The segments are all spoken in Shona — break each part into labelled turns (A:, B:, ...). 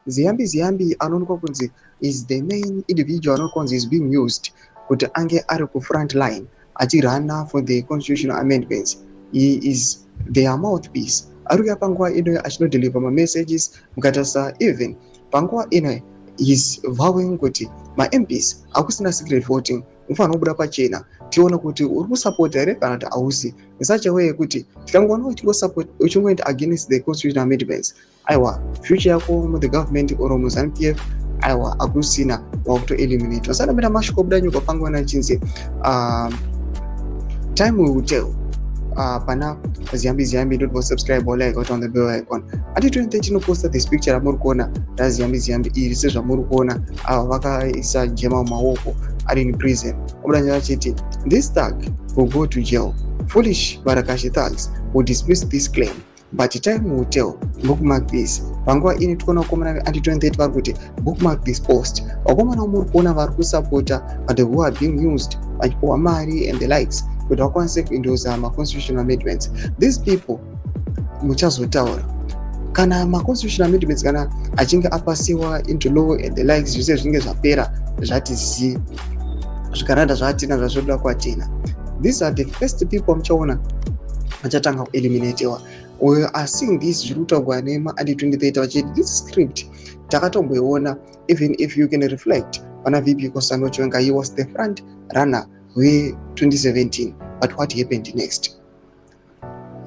A: Ziyambi Ziyambi anoonekwa kunzi is the main individual anoonekwa kunzi is being used kuti ange ari kufront line achirana for the constitutional amendments. He is their mouthpiece. Ari kuya panguva ino achinodeliver mamessages. Mukatarisa, even panguva ino is vowing kuti maMPs hakusina secret voting, unofanira kubuda pachena, tione kuti uri kusapota here kana kuti hausi, in such a way yekuti tikangoona uchingoenda against the constitutional amendments, aiwa, future yako muthe government or muZANU PF, aiwa, hakusina, wakutoeliminate. Vasanapinda mashoko obuda nyuka panguva achinzi time will tell pana Ziyambi Ziyambi. Don't subscribe or like on the bell icon. Ati 2030 inoposta this picture ramuri kuona raZiyambi Ziyambi iri. Sezvamuri kuona, ava vakaisa jema mumaoko, ari in prison. Obuda nyaya achiti this thug will go to jail. Foolish Varakashi thugs will dismiss this claim, but time will tell. Bookmark this. Panguva ini tikuona vakomana veanti 2030 vari kuti bookmark this post. Vakomana muri kuona vari kusapota, but who are being used, vachipiwa mari and the likes kuti vakwanise kuendorsa maconstitutional amendments, these people muchazotaura kana maconstitutional amendments kana achinge apasiwa into law and the likes. Zvese zvinenge zvapera, zvati zii, zvikaranda zvaatina zvazvoda kwatina. These are the first people muchaona vachatanga kueliminatiwa. We are seeing this zviri kutaurwa nemaanti 2030 vachiti this script takatomboiona. Even if you can reflect, pana VP Constantino Chiwenga, he was the front runner we2017, but what happened next?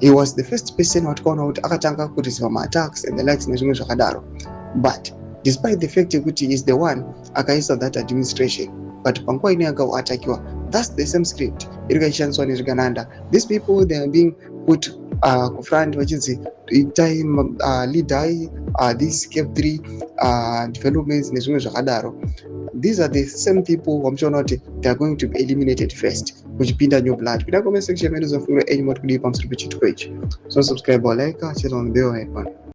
A: He was the first person watikaona kuti akatanga kureceiva maattacks and the likes nezvimwe zvakadaro. But despite the fact yekuti is the one akaisa that administration, but panguva ino yakaatakiwa. That's the same script iri kaishandiswa nezvigananda. These people, they are being put kufront vachinzi itai leadai this CAB 3 developments nezvimwe zvakadaro. These are the same people vamuchaona kuti they are going to be eliminated first, kuchipinda new blood. Kuda comment section medu, zofungira enyu moti kudii pamusoro pechitiko ichi. So subscribe or like, share on the bell icon.